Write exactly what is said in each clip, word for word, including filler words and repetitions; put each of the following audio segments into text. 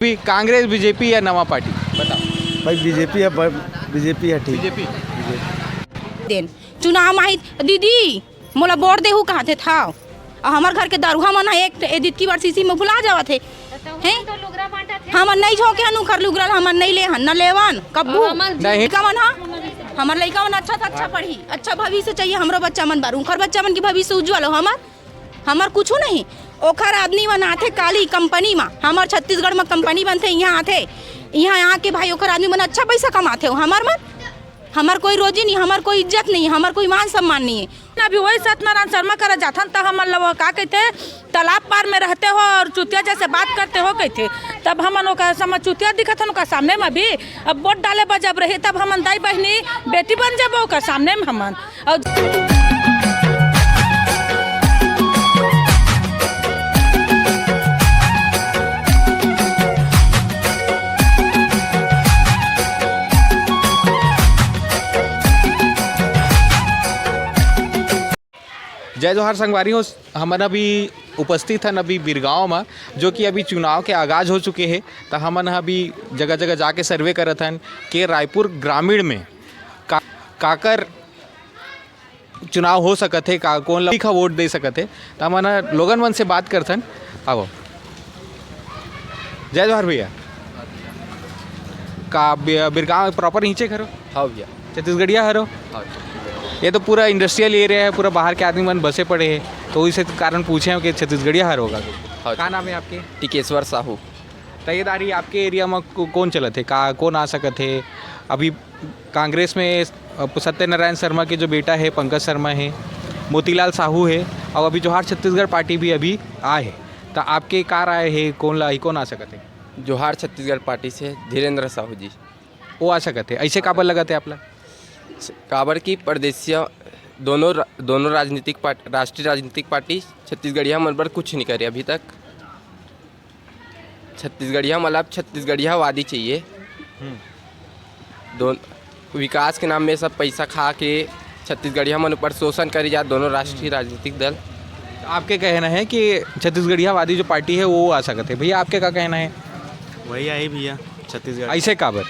अभी कांग्रेस, बीजेपी या नवा पार्टी, बताओ। भाई, बीजेपी है, बीजेपी है ठीक। बीजेपी। देन चुनाव माही दीदी मोला वोट देहू कहथे था। अउ हमर घर के दरुहा मन ह एक ए दितकी बार सीसी में भुला जावत हे। हैं? हमन नहीं झोंके हन उखर लुगरा ल, हमन नहीं ले हन, न लेवन कब्बू। नहीं। का मन ह? हमर लइका मन अच्छा से अच्छा पढ़ी, अच्छा भविष्य चाहिए हमरो बच्चा मन बर। उखर बच्चा मन के भविष्य उज्जवल हो। हमर हमर कुछु नहीं। ओखर आदमी मन आथे काली कंपनी म, हमर छत्तीसगढ़ म कंपनी बनथे, इहाँ आथे। इहाँ आके भाई ओखर आदमी मन अच्छा पैसा कमाथे हो। हमर मन, हमर कोई रोजी नहीं, हमर कोई इज्जत नहीं, हमर कोई मान सम्मान नहीं है। अभी वही सत्यनारायण शर्मा करा जाथन त हमन ल वो का कहते, तालाब पार में रहते हो और चुतिया जैसे बात करते हो कहते। तब हमन ओकर समझ चुतिया दिखत हन ओकर सामने में भी। अब वोट डाले बर जब रही तब हमन दाई बहिनी बेटी बन जाबो ओकर सामने में हमन। और जय जोहार संगवारी हो, हमन अभी उपस्थित हन अभी बिरगांव म, जो कि अभी चुनाव के आगाज हो चुके हे। त हमन ह अभी जगह-जगह जाके सर्वे करत हन के रायपुर ग्रामीण में का, काकर चुनाव हो सकत हे, का, कोन ला वोट दे सकत हे। त हमन ह लोगन मन से बात करथन। आवो। जय जोहार भैया। का बि-, बिरगांव प्रॉपर नीचे घरो? हाँ भैया। छत्तीसगढ़िया हरो? हाँ। ये तो पूरा इंडस्ट्रियल एरिया है, पूरा बाहर के आदमी मन बसे पड़े हैं, तो इसे कारण पूछे हैं कि छत्तीसगढ़िया हरो का? हाँ। का नाम है आपके? टिकेश्वर साहू। त ये दारी आपके एरिया में को-, कौन चलत है, का, कौन आ सकत है? अभी कांग्रेस में, अ, सत्यनारायण शर्मा के जो बेटा है पंकज शर्मा है, मोतीलाल साहू है, और अभी जोहार छत्तीसगढ़ पार्टी भी अभी आए है, त आपके का राय है, कौन ला, कौन आ सकत है? जोहार छत्तीसगढ़ पार्टी से धीरेंद्र साहू जी। वो आ सकत है, ऐसे काबर लगत है आपला? काबर की परदेसिया दोनों रा-, दोनों राजनीतिक पार्ट-, राष्ट्रीय राजनीतिक पार्टी छत्तीसगढ़िया मन बर कुछ नहीं करे अभी तक। छत्तीसगढ़िया मतलब छत्तीसगढ़िया वादी चाहिए। हम्म। दोन-, विकास के नाम में सब पैसा खा के छत्तीसगढ़िया मन ऊपर शोषण करी जात दोनों राष्ट्रीय राजनीतिक दल। आपके कहना है कि छत्तीसगढ़िया वादी जो पार्टी है वो आ सकत है, भैया आपके का कहना है? वही आई भैया, छत्तीसगढ़। ऐसे काबर?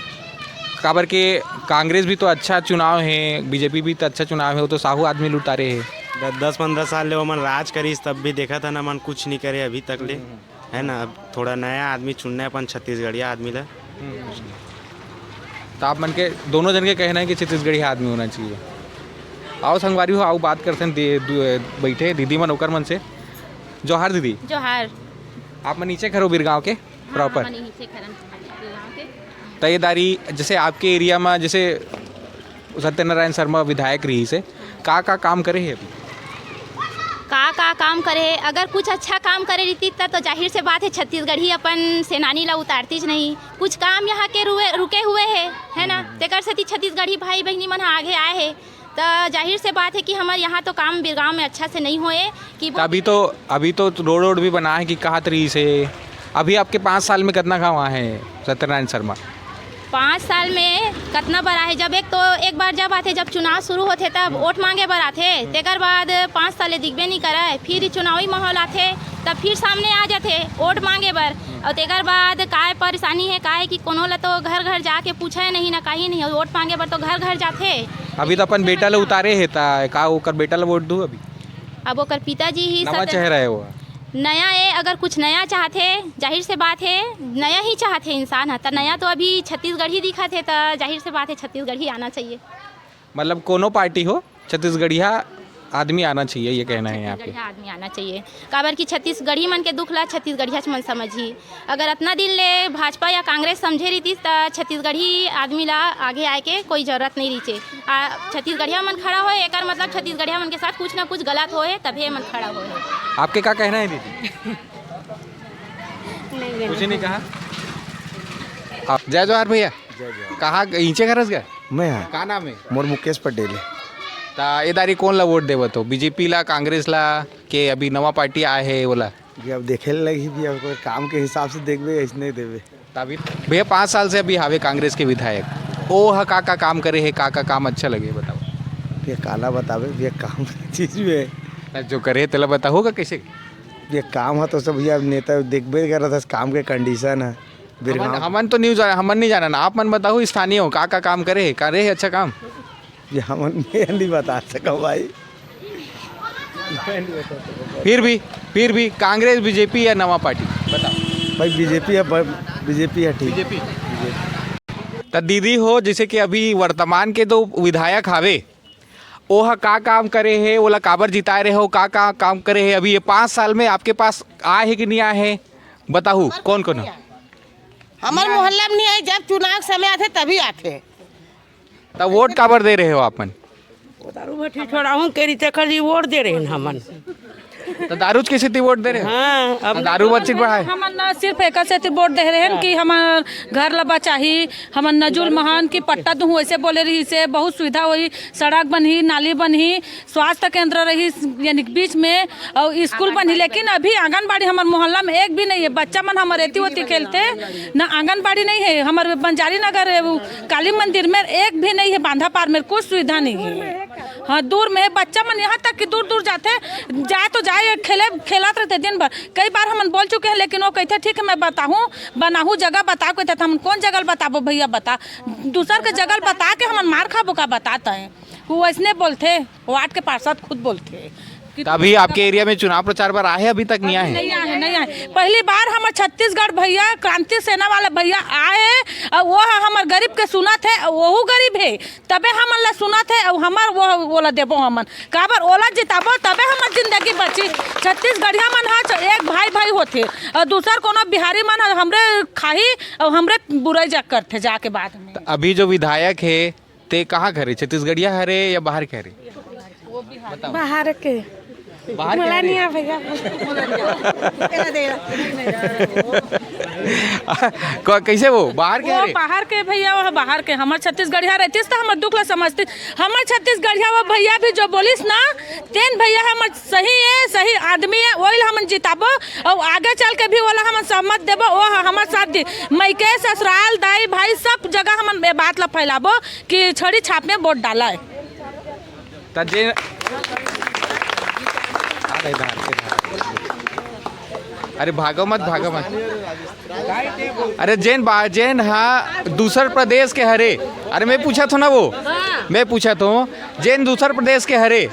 काबर के कांग्रेस भी तो अच्छा चुनाव है, बीजेपी भी तो अच्छा चुनाव है, वो तो साहू आदमी ल उतारे है। द-, दस पंद्रह साल ले ओमन राज करिस, तब भी देखत हन हमन कुछ नहीं करे अभी तक ले, है ना? अब थोड़ा नया आदमी चुनना है अपन छत्तीसगढ़िया आदमी ला। तो आप मन के दोनों जन के कहना है कि छत्तीसगढ़िया आदमी होना चाहिए। आओ संगवारी हो, आओ बात करते हैं दे-, दु-, बैठे दीदी मन ओकर मन से। जोहार दीदी। जोहार। आप मन नीचे खरो बिरगांव के? हाँ, प्रॉपर। हमन इही से करन गाँव के। त ये दारी जैसे आपके एरिया में जैसे सत्यनारायण शर्मा विधायक रहिस हे, का का काम करे हे अभी? का का काम करे हे? अगर कुछ अच्छा काम करे रहितिस त तो जाहिर से बात हे छत्तीसगढ़ी अपन सेनानी ला उतारतिस नहीं। कुछ काम यहाँ के रुए, रुके हुए हे, है ना? हम्म। तेकर सेती छत्तीसगढ़ी भाई बहिनी मन ह आगे आए हे। त जाहिर से बात है कि हमर यहाँ तो काम बिरगांव में अच्छा से नहीं होए कि त अभी तो, अभी तो रोड वोड भी बना है कि कहत रहिस हे। अभी आपके पाँच साल में कितना गाँव आए हैं सत्यनारायण शर्मा? पाँच साल में कितना बार आए, जब एक तो एक बार जब आथे, जब चुनाव शुरू होथे तब वोट मांगे बर आथे, तेकर बाद पाँच साल ले दिखबे नहीं करे, फिर चुनावी माहौल आथे तब फिर सामने आ जाथे वोट मांगे बर। और तेकर बाद काय परेशानी है, काय कि कोनो ला तो घर घर जाके पूछे नहीं ना, कहीं नहीं, वोट मांगे बर तो घर घर जाथे। अभी तो अपन बेटा ला उतारे हे, त का ओकर बेटा ला वोट दू अभी? अब ओकर पिताजी ही नवा सत्य- चेहरा है वो। नया ए, अगर कुछ नया चाहथे, जाहिर से बात है, नया ही चाहथे इंसान ह, त नया तो अभी छत्तीसगढ़ ही दिखत है, त जाहिर से बात है छत्तीसगढ़ ही आना चाहिए। मतलब कोनो पार्टी हो, छत्तीसगढ़िया आदमी आना चाहिए, ये कहना है यहाँ पे। छत्तीसगढ़िया आदमी आना चाहिए, काबर कि छत्तीसगढ़ी मन के दुख ला छत्तीसगढ़िया मन समझही। अगर अतना दिन ले भाजपा या कांग्रेस समझे रहितिस, त छत्तीसगढ़ी आदमी ला आगे आए के कोई जरूरत नहीं रहिचे। आ, छत्तीसगढ़िया मन खड़ा होए, एकर मतलब छत्तीसगढ़िया मन के साथ कुछ ना कुछ गलत होए, तभे मन खड़ा होए। आपके का कहना है दीदी? कुछ नहीं कहा आप। जय जोहार भैया। जय जोहार। कहाँ ईंचे खरस गए? मैं हाँ। का नाम है? मोर मुकेश पटेल है। त ए दारी कौन ला वोट देवत हो, बीजेपी ला, कांग्रेस ला, के अभी नवा पार्टी आए है ओला? ये अब देखे लगी भी, अब कोई काम के हिसाब से देखबे, ऐसे नहीं देबे। तभी भैया, पाँच साल से अभी हावे कांग्रेस के विधायक, ओ ह का का काम करे है, का का काम अच्छा लगे, बताओ। ये काला बतावे, ये काम चीज में है। जो करे तेला बताओ का कैसे? ये काम है तो सब, ये अब नेता देखबे करत है, काम के कंडीशन है। बिरगांव। हमन तो न्यूज, हमन नहीं जाना ना, आप मन बताओ, स्थानीय हो, का का काम करे है, करे है अच्छा काम? ये हमन ये नहीं बता सको भाई। फिर भी, फिर भी कांग्रेस, बीजेपी या नवा पार्टी, बताओ। भाई बीजेपी है, बीजेपी है ठीक। बीजेपी। त दीदी हो, जैसे कि अभी वर्तमान के दो विधायक हावे, ओह का काम करे हे, ओला काबर जिताए रहे हो, का का काम करे हे, अभी ये पाँच साल में आपके पास आए हे कि नहीं आए हे, बताहू कौन कौन? हमर मोहल्ला में नहीं आए, जब चुनाव के समय आथे तभी आथे। त वोट काबर दे रहे हो आप मन? वो दारू भट्टी छोड़ाहूँ के रितेकर जी वोट दे रहे हैं हमन। त दारू के सेती वोट दे रहे हो? हाँ, अब त दारू बच्ची बढ़ाए। हमन न सिर्फ एक सेती वोट दे रहे हैं कि हमर घर ला बचाही, हमर नजुल महान की पट्टा दूँ, ऐसे बोले रही से बहुत सुविधा होही, सड़क बनही, नाली बनही, स्वास्थ्य केंद्र रही, यानी कि बीच में, और स्कूल बनही, लेकिन अभी आंगनबाड़ी हमर मोहल्ला में एक भी नहीं है। बच्चा मन हमर एती ओती खेलते, ना आंगनबाड़ी नहीं है। हमर बंजारी नगर है, वो काली मंदिर में एक भी नहीं है, बांधा पार में कुछ सुविधा नहीं है। हाँ, दूर में है, बच्चा मन यहाँ तक कि दूर दूर जाते, जाए तो जाए, खेले, खेलत रहते दिन भर। कई बार हमन बोल चुके हैं, लेकिन वो कहते, "ठीक है, मैं बताहूँ, बनाहूँ जगह बता," कहते, "हमन कौन जगह बताबो भैया, बता, दूसर के जगह बता के हमन मार खाबो का, बताते हैं।" वो वैसने बोलते, वार्ड के पार्षद खुद बोलते कि त अभी आपके एरिया में चुनाव प्रचार बर आए हे, अभी तक नहीं आए हे? नहीं आए, नहीं आए। पहली बार हमर छत्तीसगढ़ भैया, क्रांति सेना वाला भैया आए हे, और वो ह हमर गरीब के सुनत हे, और वहू गरीब हे, तबे हमन ला सुनत हे, और हमर वो, ओला देबो हमन, काबर ओला जिताबो, तबे हमर जिंदगी बची। छत्तीसगढ़िया मन ह च-, एक भाई भाई होथे, और दूसर कोनो बिहारी मन ह हमरे खाही, और हमरे बुराई जा करथे जाके बाद में। त अभी जो विधायक हे, ते कहाँ के हरे? छत्तीसगढ़िया हरे या बाहर के हरे? बाहर के। बाहर के हरे? नहीं आ भैया। क-, कैसे वो बाहर के वो हरे? बाहर के भैया, वो बाहर के। हमर छत्तीसगढ़िया रहतीस त हमर दुख ला समझतीस। हमर छत्तीसगढ़िया वो भैया भी जो बोलिस ना, तेन भैया हमर सही है, सही आदमी है, वही ला हमन जिताबो और आगे चल के भी ओला हमन सहमत देबो। वो ह-, हमर साथ दी, मइके, ससुराल, दाई, भाई, सब जगह हमन ए बात ला फैलाबो कि छड़ी छाप में वोट डाला है। त जे, अरे भागो मत, भागो मत। अरे जेन बा-, जेन हा दूसर प्रदेश के हरे, अरे मैं पूछत हों ना वो, मैं पूछत हों, जेन दूसर प्रदेश के हरे,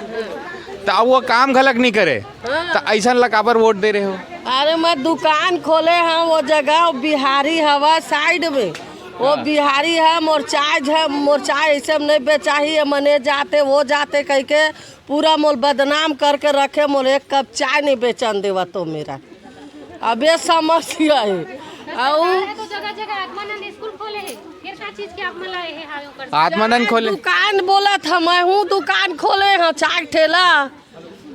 त वो काम घलक नहीं करे, त ऐसन ला काबर वोट दे रहे हो? अरे मैं दुकान खोले हँव वो जगह, वो बिहारी हवा साइड में, वो बिहारी है, मोर चाय है, मोर चाय ऐसे में नहीं बेचाही, ये मने जाते, वो जाते कह के पूरा मोल बदनाम करके रखे, मोल एक कप चाय नहीं बेचन देवा तो मेरा। अब ये समस्या है। अउ सरकार तो जगह जगह आत्मानंद स्कूल खोले है, फिर का चीज के आप मन ला ये हाल ओकर से? आत्मानंद खोले। दुकान बोलत ह, मैं हूँ दुकान खोले हँव, चाय ठेला,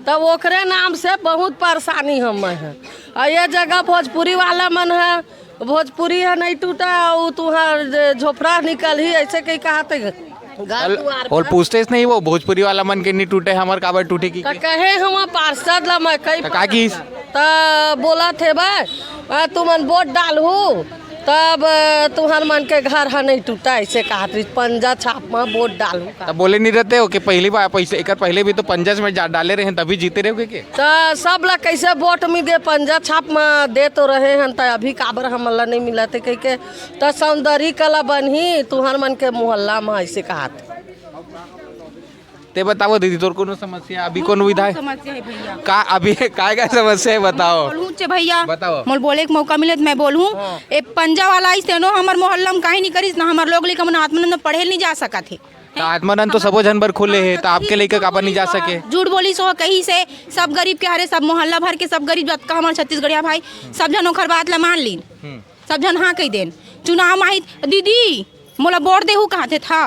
तब ओकरे नाम से बहुत परेशानी हम है। और ये जगह भोजपुरी वाला मन है, भोजपुरी है नहीं टूटा, वो तुहार जे झोपड़ा निकल ही ऐसे कहीं कहा थे। घर अल-, दुआर और पर। पूछते नहीं वो भोजपुरी वाला मन के नहीं टूटे, हमर काबर टूटे की तो के? कहे हम पार्षद ला मैं कई तो का की? तो बोला थे भाई, आ, तुमन वोट डालहू, तब, आ, तुहर मन के घर ह नहीं टूटा, ऐसे कहत रही, पंजा छाप में वोट डालहू का। तब बोले नहीं रहते हो कि पहली बार पैसे, एकर पहले भी तो पंजा में जा-, डाले रहे हैं, तभी जीते रहे हो के? तो सब ला कैसे वोट मिल गए, पंजा छाप में दे तो रहे हैं, तो अभी काबर हमन ला नहीं मिलत है कह के, तो सौंदर्य कला बनही तुहर मन के मोहल्ला में, ऐसे कहत। ते बताओ दीदी, तोर कोनो समस्या अभी, कोनो विधायक? समस्या है भैया। का अभी काय का समस्या है, बताओ। बोलूं चे भैया, बताओ। मोल बोले के मौका मिले तो मैं बोलूं। हाँ। ए पंजा वाला इस तेनो हमर मोहल्ला में काहे नहीं करिस ना, हमर लोग लइका मन आत्मानंद में पढ़े नहीं जा सकत हे। त आत्मानंद तो सबो झन बर खुले हे, त आपके लइका काबर नहीं जा सके? झूठ बोलिस हो, कहिस हे सब गरीब के हरे, सब मोहल्ला भर के सब गरीब जतका हमर छत्तीसगढ़िया भाई, सब झन ओखर बात ला मान लीन। हम्म। सब झन हाँ कहि देन। चुनाव म आही, "दीदी, मोला वोट देहू," कहत हे था।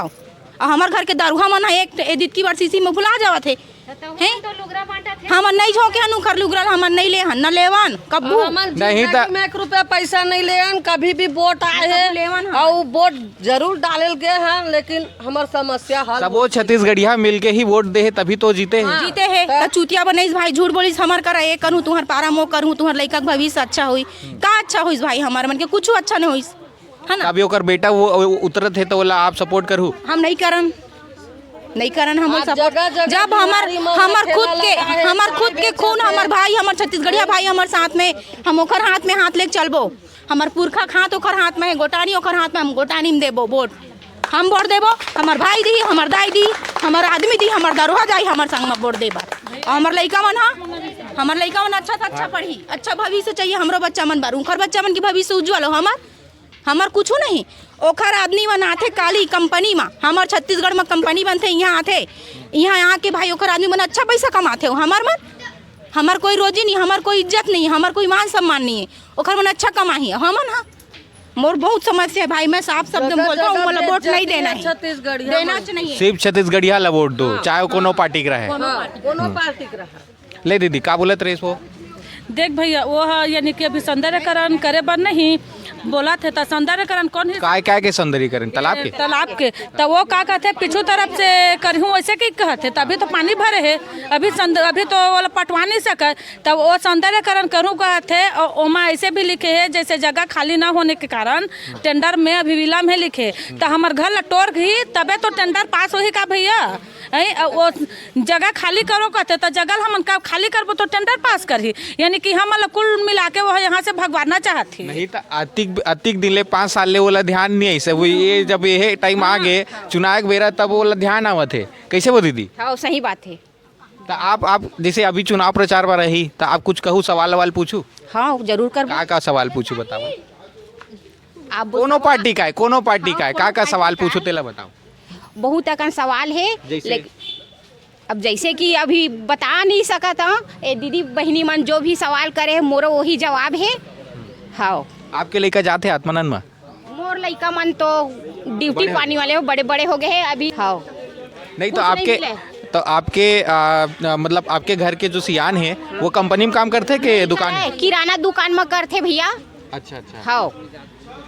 अउ हमर घर के दरुहा मन ह एक, ए दितकी बार सीसी म भुला जावत हे। त उहाँ हैं? तो लुगरा बांटत हे। हमन नहीं झोंके हन उखर लुगरा ल, हमन नहीं ले हन, न लेवन, कब्बू। हमन नहीं जिंदगी त में एक रुपया पैसा नहीं लेन, कभी भी वोट आए कभी हे, लेवन हम। अउ वोट जरूर डाले ल गए हन, लेकिन हमर समस्या हल सबो होत हे। छत्तीसगढ़िया मिलके ही वोट दे हे, तभी तो जीते हे। हाँ। जीते हे, त त चुतिया बनइस भाई, झूठ बोलिस, हमर करा ए करहूँ, तुहर पारा मो करहूँ, तुहर लइका के भविष्य अच्छा होई। का अच्छा होइस भाई, हमर मन के कुछ अच्छा नहीं होइस, है ना? अभी ओकर बेटा वो, वो उतरत हे, तो ओला आप सपोर्ट करहू? हम नहीं करन, नहीं करन हम आज सपोर्ट। जगह जगह जब हमर, बीमारी में हमर ठेला खुद के, लगा है, हमर खुद के चाय खून, बेचत हमर है। भाई, हमर छत्तीसगढ़िया भाई, हमर साथ में, हम ओकर हाथ में हाथ लेके चलबो। हमर पुरखा के हाथ ओकर हाथ में हे, गोटानी ओकर हाथ में, हम गोटानी में देबो वोट। हम वोट देबो, हमर भाई दी, हमर दाई दी, हमर आदमी दी, हमर दरोहा जाई, हमर संग में वोट देबा। और हमर लइका मन हा, हमर लइका मन अच्छा से अच्छा पढ़ी, अच्छा भविष्य चाहिए हमरो बच्चा मन बर। उनकर बच्चा मन के भविष्य उज्जवल हो, हमर, हमर कुछू नहीं। ओखर आदमी मन आथे काली कंपनी में, हमर छत्तीसगढ़ में कंपनी बनथे, यहाँ आथे, यहाँ आके भाई ओखर आदमी मन अच्छा पैसा कमाथे, हमर मन, हमर कोई रोजी नहीं, हमर कोई इज्जत नहीं, हमर कोई मान सम्मान नहीं है। ओखर मन अच्छा कमाही, हमन हा, मोर बहुत समस्या है भाई, मैं साफ शब्द में बोलता हूँ, मोला वोट नहीं देना है, छत्तीसगढ़िया देना मन। नहीं है। सिर्फ छत्तीसगढ़िया ला वोट दो, हाँ। चाहे वो कोनो पार्टी के रहे। कोनो हाँ, पार्टी के कोनो रहे। पार्टी के रहे। ले दीदी, का बोलत रहिस वो? देख भैया, वो ह, यानी कि अभी सौंदर्यकरण करे बर नहीं बोलत हे, त सौंदर्यकरण कौन ही? काय, काय के सौंदर्यकरण? तालाब के? तालाब के। त वो का कहथे, पीछू तरफ से करहूँ, वैसे की कहथे, तभी तो पानी भरे हे, अभी सौंद-, अभी तो वो पटवा नहीं सके, तब वो सौंदर्यकरण करूँ कहथे। और ओमा ऐसे भी लिखे हे, जैसे जगह खाली ना होने के कारण टेंडर में अभी विलम्ब है लिखे, त हमर घर ला टोर ही, तबे तो टेंडर पास होही का भैया? हैं, अ, वो जगह खाली करो कहथे, त जगह ल हमन का खाली करबो तो टेंडर पास करही, यानी कि हमन ल कुल मिला के वो यहाँ से भगवाना चाहत ही। नहीं, त अतिक, अतिक दिन ले, पाँच साल ले ओला ध्यान नहीं आइस। वो ये, जब ये टाइम आ हाँ, गे, हाँ। चुनाव के बेरा, तब ओला ध्यान आवत हे। कैसे वो दीदी? हाँ, सही बात है। त आप, आप जैसे अभी चुनाव प्रचार बर रही, त आप कुछ कहू, सवाल ववाल पूछू? हाँ, जरूर करबो। का, का सवाल पूछू, बताओ। आप कोनो पार्टी का है, कोनो पार्टी हाँ, का है, का, कोनो का पार्टी सवाल का पूछू, है। तेला बताओ। बहुत अकन सवाल है, जैसे? लेकिन अब जैसे कि अभी बता नहीं सकत हूँ, ए दीदी बहिनी मन जो भी सवाल करे हे, मोरो वही जवाब है। हाँ। आपके लइका जाथे आत्मानंद में? मोर लइका मन तो ड्यूटी बड़े हो पानी गए। वाले हो, बड़े बड़े हो गए हैं अभी। हाँ। नहीं तो कुछ नहीं आपके, मिले। तो आपके, आ, आ, मतलब आपके घर के जो सियान है, वो कंपनी में काम करते के दुकान? है, किराना दुकान में करते भैया। अच्छा, अच्छा। हाँ।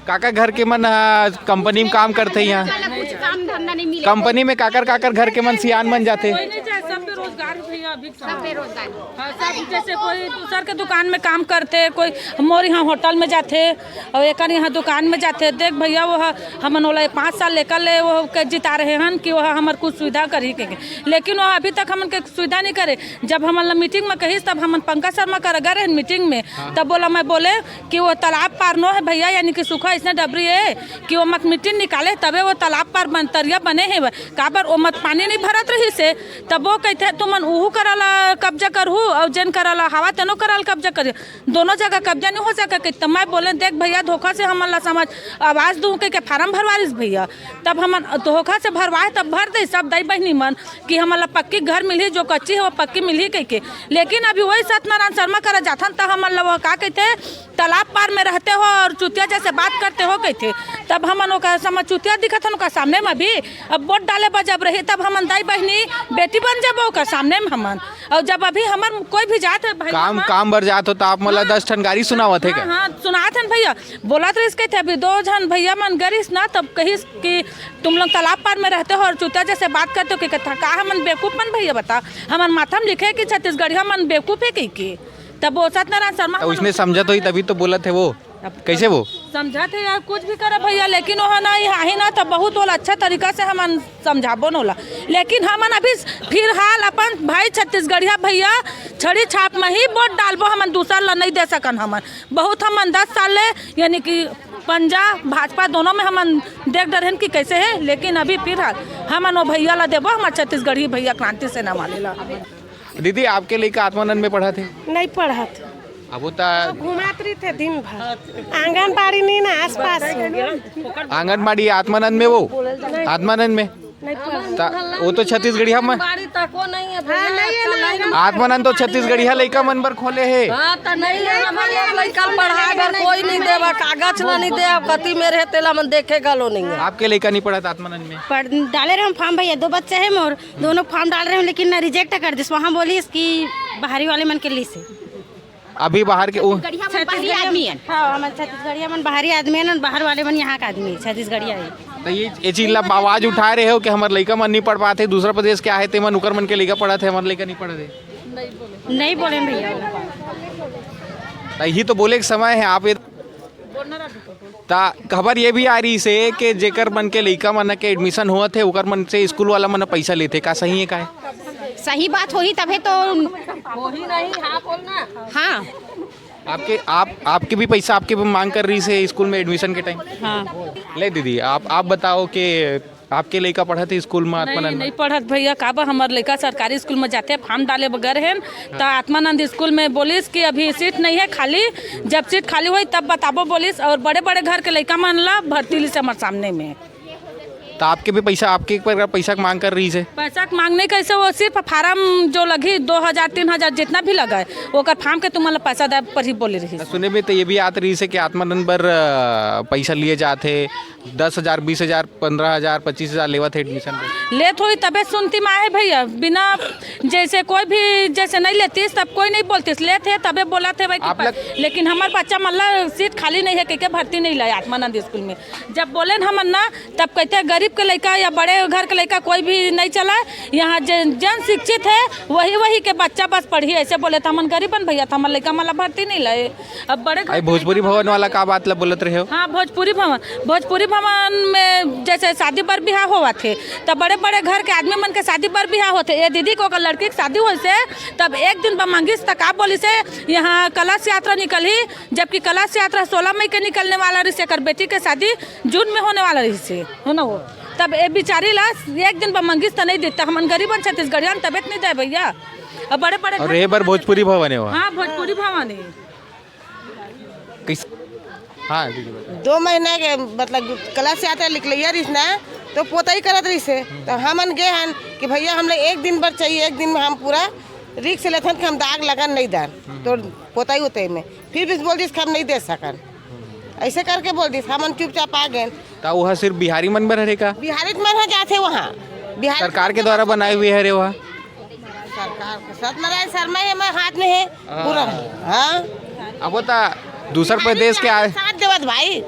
काका घर के मन, आ, कंपनी में काम करते यहाँ? कुछ काम धंधा नहीं मिले। कंपनी में काकर, काकर घर के मन सियान मन जाते? कोई नहीं जाए, सब बेरोजगार है भैया, अभी सब बेरोजगार। हाँ, सब जैसे कोई दूसर के दुकान में काम करते, कोई मोर यहाँ होटल में जाते, और एकर यहाँ दुकान में जाते। देख भैया, वो ह-, हमन ओला पाँच साल लेकर ले वो के जिता रहे हन कि वो हमर कुछ सुविधा करही के, लेकिन वो अभी तक हमन के सुविधा नहीं करे। जब हमन ला मीटिंग में कहिस, तब हमन पंकज शर्मा कर गए रहन मीटिंग में, हाँ। तब बोला, मैं बोले कि वो तालाब पार नो है भैया, यानी कि सूखा इसने डबरी है कि वो मत मीटिंग निकाले, तबे वो तालाब पार बन, तरिया बने है। काबर वो मत पानी नहीं भरत रहिस हे, तब वो कहते, "तुमन उहू करा ला कब्जा करहू, और जेन करा ला हवा, तेनो करा ला कब्जा करहू, दोनों जगह कब्जा नहीं हो सके।" कि तब मैं बोले, "देख भैया, धोखा से हमन ला समझ, आवाज दूँ के, के फार्म भरवा लिस भैया।" तब हमन धोखा से भरवाए, तब भर दे सब दाई बहिनी मन कि हमन ला पक्की घर मिलही, जो कच्ची है वो पक्की मिलही कह के। लेकिन अभी वही सत्यनारायण शर्मा करा जाथन, त हमन ला वो का कहते, तालाब पार में रहते हो और चुतिया जैसे बात करते हो कहते। तब हमन ओकर समझ चुतिया दिखत हन ओकर सामने में भी। अब वोट डाले बर जब रही, तब हमन दाई बहिनी बेटी बन जाबो ओकर सामने में हमन। और जब अभी हमर कोई भी जात है भैया काम, मन काम बर जात हो त आप मन ला हाँ। दस ठन गारी सुनावत हे हाँ, का? हाँ, सुनात हन भैया। बोलत रहिस कहते, अभी दो झन भैया मन गरिस ना, तब कहिस कि तुम लोग तालाब पार में रहते हो और चुतिया जैसे बात करते हो, कि कथा का हमन बेवकूफ मन भैया बता, हमन माथा में लिखे कि छत्तीसगढ़िया मन बेवकूफ है कह के। तब वो सत्यनारायण शर्मा तो हमन उसने समझत होही तभी तो बोलत हे वो। अब कैसे वो? समझत हे यार, कुछ भी करे भैया, लेकिन वो है ना, यहाँ ही ना तो बहुत ओला अच्छा तरीका से हमन समझाबो न ओला। लेकिन हमन अभी फिलहाल अपन भाई छत्तीसगढ़िया भैया छड़ी छाप में ही वोट डालबो, हमन दूसर ला नहीं दे सकन। हमन बहुत, हमन दस साल ले यानी कि पंजा भाजपा दोनों में हमन देख डरेन कि कैसे है, लेकिन अभी फिलहाल हमन वो भैया ला देबो, हमार छत्तीसगढ़ी भैया क्रांति सेना वाले ला। दीदी, आपके लइका आत्मानंद में पढ़त हे? नहीं पढ़त। अब वो त घुमात रहिथे दिन भर, आंगनबाड़ी नहीं ना आसपास। आंगनबाड़ी आत्मानंद में, वो आत्मानंद में? नहीं पढ़त। त वो तो छत्तीसगढ़िया में। आंगनबाड़ी तको नहीं है भैया, हाँ, नहीं है, नहीं है। आत्मानंद तो छत्तीसगढ़िया लइका मन बर खोले हे। हाँ, त नहीं है, हमन लोग लइका पढ़ाए बर कोई नहीं देवा, कागज ला नहीं देवा, कति में रहे तेला मन देखे गलो नहीं है। आपके लइका नहीं पढ़त आत्मानंद में? पढ़, डाले रहे हम फॉर्म भैया, दो बच्चे हैं मोर, दोनों फॉर्म डाल रहे हैं, लेकिन ना रिजेक्ट कर दिस। वहाँ बोलिस कि बाहरी वाले मन के लिए से। अभी बाहर के उ- छत्तीसगढ़िया मन बाहरी आदमी है। हाँ, हमन छत्तीसगढ़िया मन बाहरी आदमी है ना, बाहर वाले मन यहाँ का आदमी है, छत्तीसगढ़िया है। तो ये, ये चीज ला आवाज उठा रहे हो कि हमर लइका मन नहीं पढ़ पाते, दूसरा प्रदेश क्या है, ते मन उकर मन के लइका पढ़त है, हमर लइका नहीं पढ़त है। नहीं बोले भैया। तो यही तो बोले के समय है, आप ये ता खबर ये भी आ रही से कि जेकर मन के लइका मन के एडमिशन होवत हे, ओकर मन से स्कूल वाला मन पैसा लेथे, का सही है, का है? सही बात होही तभे तो। होही नहीं, हाँ बोलना। हाँ, आपके आप आपके भी पैसा आपके भी मांग कर रही से स्कूल में एडमिशन के टाइम? हाँ। ले दीदी, आप आप बताओ कि आपके लइका पढ़त हे स्कूल में आत्मानंद? नहीं पढ़त भैया, काबर हमर लइका सरकारी स्कूल में जाथे, फॉर्म डाले बगैर है। त आत्मानंद स्कूल में बोलिस कि अभी सीट नहीं है खाली, जब सीट खाली होई तब बताबो बोलिस। और बड़े बड़े घर के लइका मन ला भर्ती लिस हमर सामने में। त आपके भी पैसा, आपके एक प्रकार पैसा के मांग कर रही से? पैसा के मांग नहीं, कैसे वो सिर्फ फार्म जो लगी दो हजार तीन हजार जितना भी लगा है, ओकर फार्म के तुम्हारा पैसा दे पर ही बोले रही। सुने में तो ये भी आत रही से कि आत्मानंद बर अ, पैसा लिए जात है, दस हजार, बीस हजार, पन्द्रह हजार, पच्चीस हजार लेवत है एडमिशन पे। लेत होई तबे सुनती में आहे भैया, बिना जैसे कोई भी जैसे नहीं लेतीस तब कोई नहीं बोलतीस, लेत है तबे बोलत है भाई कि आप लग- लेकिन हमार बच्चा मल्ला सीट खाली नहीं है कह के भर्ती नहीं लाए आत्मानंद स्कूल में। जब बोले न हमन ना, तब कहते हैं, "गरीब के लइका या बड़े घर के लइका कोई भी नहीं चला, यहाँ जे जन शिक्षित है वही वही के बच्चा बस पढ़ी।" ऐसे बोले त हमन गरीबन भैया, त हमर लइका मन ला भर्ती नहीं लाए। अब बड़े घर भाई के भोजपुरी लइका मन भवन वाला का बात ला बोलत रहे हो? हाँ, भोजपुरी भवन। भोजपुरी भवन में जैसे शादी बर बिहाव होवत हे, त बड़े बड़े घर के आदमी मन के शादी बर बिहाव होथे। ये दीदी के ओकर लड़की के शादी होइस हे, तब एक दिन बा मंगिस त का बोलिस हे, यहाँ कलश यात्रा निकलही, जबकि कलश यात्रा सोलह मई के निकलने वाला रहिस, एकर बेटी के शादी जून में होने वाला रहिस हे, हो ना हो। तब ए बिचारी ला एक दिन बा मंगिस त नहीं देता, हमन गरीबन छत्तीसगढ़ियन तबे त नहीं दे भैया। अब बड़े बड़े और घर ये बार भोजपुरी भवन है वहाँ? हाँ, भोजपुरी भवन है। किस हाँ दीदी बताओ। दो महीना के मतलब कलश यात्रा निकलैया रहिस ना, तो पोतई करत रहिस हे। तो हमन गे हन कि भैया हमला एक दिन बर चाहिए, एक दिन में हम पूरा रिक्स लेथन कि हम दाग लगन नहीं दन तो पोतई उतई में। फिर भी बोल दिस कि हम नहीं दे सकन, ऐसे करके बोल दिस, हमन चुपचाप आ गए। त वह सिर्फ बिहारी मन बर हरे का? बिहारी मन ह जाथे वहाँ, बिहारी सरकार के द्वारा बनाए हुए हरे वह? सरकार के सत्यनारायण शर्मा ये मैं हाथ में है पूरा। हाँ। अब वो त दूसर प्रदेश के आए। साथ देवत भाई,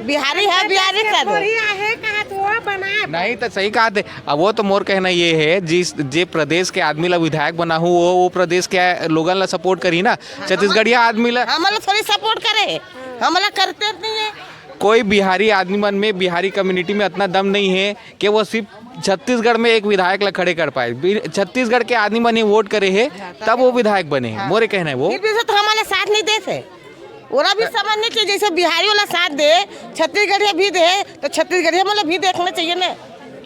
बिहारी है, बिहारी का दे। वही आहे कहा तो वो बनाए। नहीं त सही कहा थे। अब वो तो मोर कहना ये है, जिस जे प्रदेश के आदमी ला विधायक बनाहू, वो वो प्रदेश के लोगन ला सपोर्ट करी ना, छत्तीसगढ़िया आदमी ला। हमला थोड़ी सपोर्ट करे, हमला करते नहीं है। कोई बिहारी आदमी मन में, बिहारी कम्युनिटी में इतना दम नहीं है कि वो सिर्फ छत्तीसगढ़ में एक विधायक ला खड़े कर पाए। बि- छत्तीसगढ़ के आदमी मन ही वोट करे है, तब वो विधायक बने है। मोरे कहना है वो। फिर भी से तो हमारे साथ नहीं देते, ओला भी समझने चाहिए। जैसे बिहारी वाला साथ दे, छत्तीसगढ़िया भी दे, तो छत्तीसगढ़िया मतलब भी देखना चाहिए ना,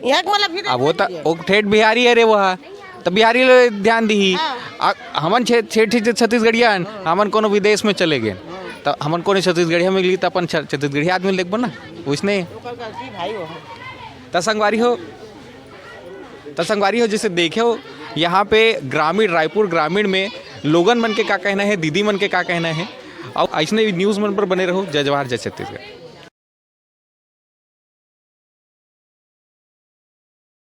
यहाँ के मतलब भी अब वो देखना त चाहिए। वो ठेठ बिहारी है रे वो हा, त बिहारी ले ध्यान दी। हाँ। आ, हमन छे छे ठे छत्तीसगढ़िया हन, हमन कोनो विदेश में चले गए, त हमन कोनो छत्तीसगढ़िया मिलगी त अपन छ- छत्तीसगढ़िया आदमी ल देखबो ना, वैसने। ओकर गलती भाई वो है। त संगवारी हो, त संगवारी हो, जैसे देखे हो, यहाँ पे ग्रामीण, रायपुर ग्रामीण में लोगन मन के का कहना है, दीदी मन के का कहना है, और ऐसने न्यूज़ मन पर बने रहो। जय जवाहर, जय छत्तीसगढ़।